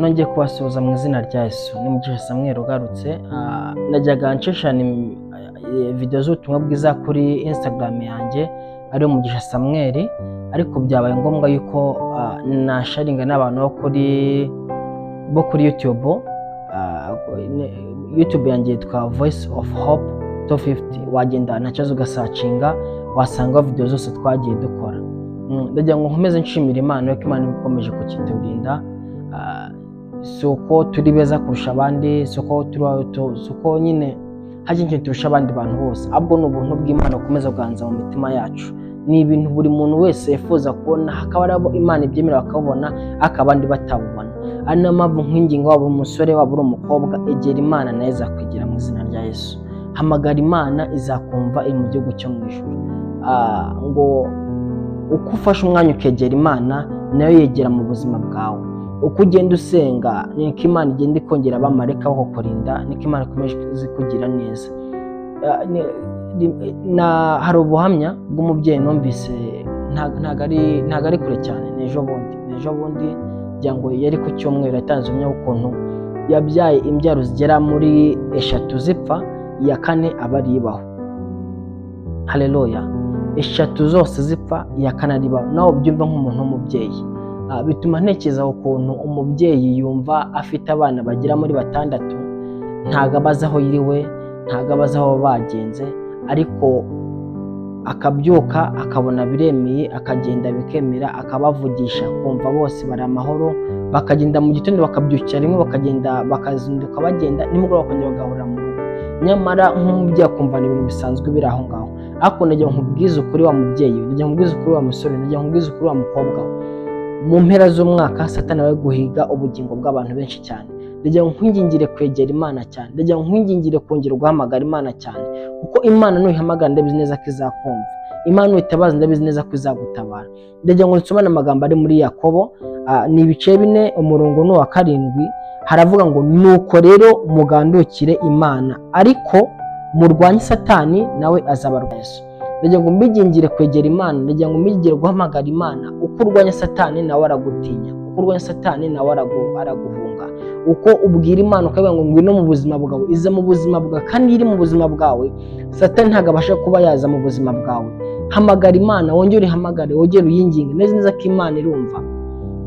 Nongeye kubasuhuza mu izina rya Yesu. Ni Mugisha Samuel ugarutse. Najyaga nshishana video z'ubutumwa bwiza kuri Instagram yanjye ariyo Mugisha Samuel, ariko byabaye ngombwa yuko nasharinga n'abantu bo kuri YouTube. YouTube yanjye yitwa Voice of Hope 250. Wagenda nta kibazo ugasearchinga, wasanga video zose twagiye dukora. Ndagira ngo nkomeze nshimira Imana yuko Imana ikomeje kukiturinda. Si uko turi beza kurusha abandi, si uko nyine hari ikintu turusha abandi bantu bose, ahubwo ni ubuntu bw'Imana bukomeza kuganza mu mitima yacu. Ni ibintu buri muntu wese yifuza kubona, hakaba hari abo Imana ibyemera bakabubona, ariko abandi batabubona. Ari nayo mpamvu nkwinginga, waba uri umusore, waba uri umukobwa, egera Imana nayo izakwegera mu izina rya Yesu. Hamagara Imana, izakumva iri mu gihugu cyo mu ijuru. Ngo uko ufashe umwanya ukegera Imana, nayo yegera mu buzima bwawe. Uko ugenda usenga, niko Imana igenda ikongera abamarayika bo kukurinda, niko Imana ikomeje kugira neza. Hari ubuhamya bw'umubyeyi numvise, ntago ari kure cyane, ni ejo bundi ngira ngo yari ku cyumweru, yatanze ubuhamya bw'ukuntu yabyaye imbyaro zigera muri eshatu zipfa, iya kane aba aribaho. Haleluya! Eshatu zose zipfa, iya kane aribaho. Nawe ubyumve nk'umuntu w'umubyeyi. Bituma ntekereza ukuntu umubyeyi yumva afite abana bagera muri batandatu, ntago aba azi aho yiriwe, ntago aba azi aho bagenze, ariko akabyuka akabona biremeye, akagenda bikemera, akabavugisha kumva bose bari amahoro, bakagenda mu gitondo bakabyukira rimwe, bakagenda bakazinduka bagenda, nimugoroba bakongera bagahurira mu rugo. Nyamara nk'umubyeyi akumva ni ibintu bisanzwe biri aho ngaho. Ariko ndagira ngo nkubwize ukuri wa mubyeyi we, ndagira ngo nkubwize ukuri wa musore, ndagira ngo nkubwize ukuri wa mukobwa we, mu mpera z'umwaka Satani aba ari guhiga ubugingo bw'abantu benshi cyane. Ndagira ngo nkwingingire kwegera Imana cyane, ndagira ngo nkwingingire kongera guhamagara Imana cyane, kuko Imana nuyihamagara ndabizi neza ko izakumva. Imana nuyitabaza ndabizi neza ko izagutabara. Ndagira ngo nsomane amagambo ari muri Yakobo, ni ibice 4, umurongo ni uwa 7. Haravuga ngo: "Nuko rero mugandukire Imana, ariko murwanye Satani, nawe azabarwanya." Ndagira ngo mbigingire kwegera Imana, ndagira ngo mbigingire guhamagara Imana. Uko urwanya Satani nawe aragutinya, uko urwanya Satani nawe araguhunga. Uko ubwira Imana ukavuga ngo ngwino mu buzima bwawe, iza mu buzima bwawe, kandi iyo iri mu buzima bwawe Satani ntabwo abasha kuba yaza mu buzima bwawe. Hamagara Imana, wongere uyihamagare, wongere uyinginge neza neza ko Imana irumva.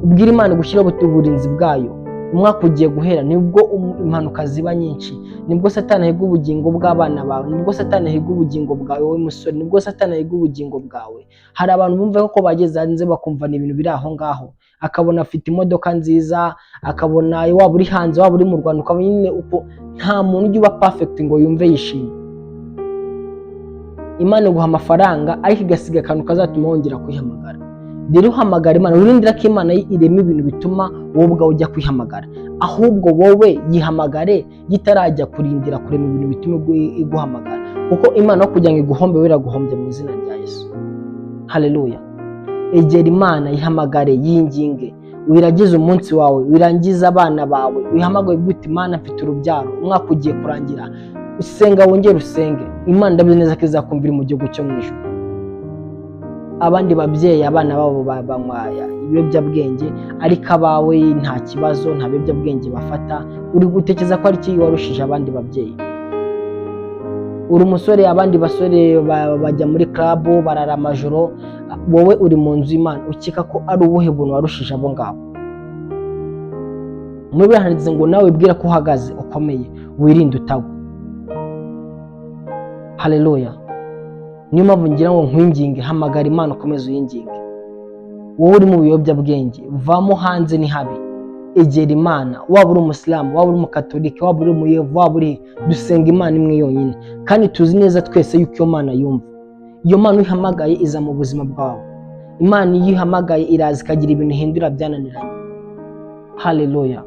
Ubwire Imana gushyiraho uburinzi bwayo. Umwaka ugiye guhera, nibwo impanuka ziba nyinshi, nibwo Satani ahiga ubugingo bw'abana bawe, nibwo Satani ahiga ubugingo bwawe wowe musore, nibwo Satani ahiga ubugingo bwawe. Hari abantu bumva ko bageze hanze bakumva ni ibintu biri aho ngaho, akabona afite imodoka nziza, akabona waba uri hanze, waba uri mu Rwanda, ukabona nyine uko nta muntu ujya uba perfect ngo yumve yishimye. Imana iguha amafaranga, ariko igasiga akantu kazatuma wongera kwihamagara. Rero uhamagara Imana, wirindira ko Imana irema ibintu bituma wowe ubwawe ujya kwihamagara, ahubwo wowe yihamagare yitarajya kurindira kurema ibintu bituma iguhamagara, kuko Imana aho kugira ngo iguhombe we iraguhombye mu izina rya Yesu. Haleluya! Egera Imana, yihamagare, yinginge, wiragize umunsi wawe, wirangize abana bawe, wihamagare uti: "Imana, mfite urubyaro, umwaka ugiye kurangira." Usenga, wongere usenge. Imana ndabizi neza ko izakumvira mu gihugu cyo mu ijuru. Abandi babyeyi abana babo banywa ibiyobyabwenge, ariko abawe nta kibazo, nta biyobyabwenge bafata. Uri gutekereza ko ari iki warushije abandi babyeyi? Uri umusore, abandi basore bajya muri club, barara amajoro, wowe uri mu nzu y'Imana. Ukeka ko ari ubuhe buntu warushije abo ngabo? Muri Bibiliya handitse ngo: "Nawe wibwira ko uhagaze ukomeye, wirinde utagwa." Haleluya! Niyo mpamvu ngira ngo nkwinginge, hamagara Imana, ukomeze uyinginge. Wowe uri mu biyobyabwenge, vamo, hanze ni habi. Egera Imana, waba uri umusilamu, waba uri umukatolika, waba uri umuyevu, waba uri, dusenga Imana imwe yonyine, kandi tuzi neza twese yuko iyo Mana yumva. Iyo Mana uyihamagaye iza mu buzima bwawe. Imana iyo ihamagaye iraza ikagira ibintu ihindura byananiranye. Haleluya!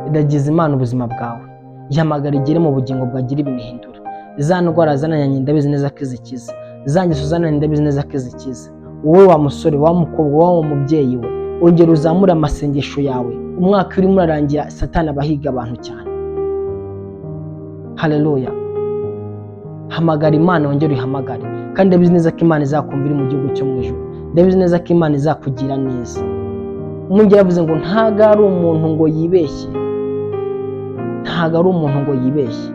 Iragiza Imana ubuzima bwawe, ihamagara igere mu bugingo bwagira ibintu ihindura. Za ndwara zananiranye ndabizi neza ko izikiza, za ngeso zananiranye ndabizi neza ko izikiza. Wowe wa musore, wa mukobwa, wa mubyeyi we, ongera uzamure amasengesho yawe. Umwaka urimo urarangira, Satani aba ahiga abantu cyane. Haleluya! Hamagara Imana, wongere uyihamagare, kandi ndabizi neza ko Imana izakumva iri mu gihugu cyo mu ijuru. Ndabizi neza ko Imana izakugira neza. Umwungeri yavuze ngo ntago ari umuntu ngo yibeshye, ntago ari umuntu ngo yibeshye,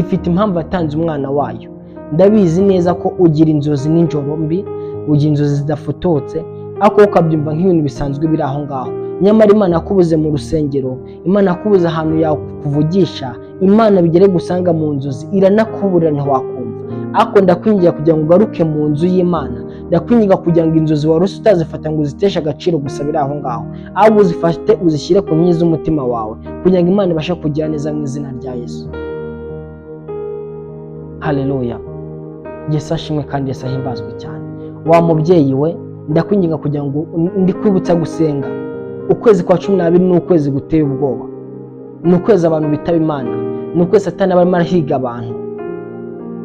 ifite impamvu yatanze umwana wayo. Ndabizi neza ko ugira inzozi nijoro mbi, ugira inzozi zidafututse, ariko ukabyumva nk'ibintu bisanzwe biri aho ngaho. Nyamara Imana yakubuze mu rusengero, Imana yakubuze ahantu yakuvugisha, Imana bigere gusanga mu nzozi iranakuburira ntiwakumva. Ariko ndakwinginga kugira ngo ugaruke mu nzu y'Imana, ndakwinginga kugira ngo inzozi wari utazifata ngo uziteshe agaciro gusa biri aho ngaho, ahubwo uzifate uzishyire ku nkingi z'umutima wawe kugira ngo Imana ibashe kugira neza mu izina rya Yesu. Haleluya! Yesu ashimwe kandi Yesu ahimbazwe cyane. Wa mubyeyi we, ndakwinginga kugira ngo ndi kwibutsa gusenga. Ukwezi kwa 12 ni ukwezi guteye ubwoba, ni ukwezi abantu bitaba Imana, ni ukwezi Satani aba arimo arahiga abantu.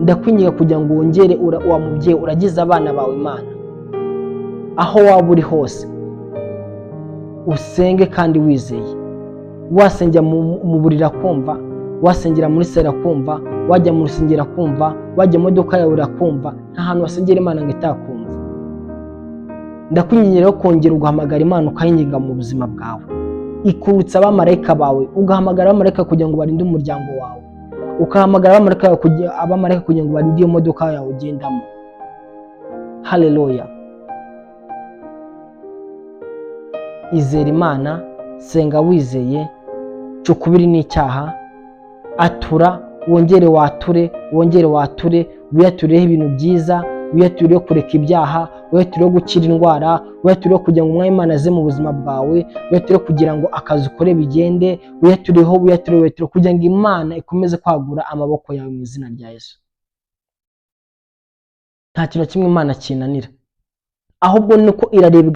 Ndakwinginga kugira ngo wongere, wa mubyeyi, uragize abana bawe Imana, aho waba uri hose usenge kandi wizeye. Wasengera mu buriri akumva, wasengera muri salo akumva, wajya mu rusengero akumva, wajya mu modoka yawe irakumva. Nta hantu wasengera Imana ngo itakumva. Ndakwingingira rero kongera ugahamagara Imana, ukayinginga mu buzima bwawe, ikubutsa abamarayika bawe, ugahamagara abamarayika kugira ngo barinde umuryango wawe, ugahamagara abamarayika kugira ngo barinde iyo modoka yawe ugendamo. Haleluya! Izera Imana, senga wizeye, cukubiri n'icyaha, atura, wongere wature, wongere wature, wiyatureho ibintu byiza, wiyatureho kureka ibyaha, wiyatureho gukira indwara, wiyatureho kugira ngo umwami Imana aze mu buzima bwawe, wiyatureho kugira ngo akazi ukore bigende, wiyatureho, wiyatureho, wiyatureho kugira ngo Imana ikomeze kwagura amaboko yawe mu izina rya Yesu. Nta kintu na kimwe Imana kinanira, ahubwo ni uko irareba.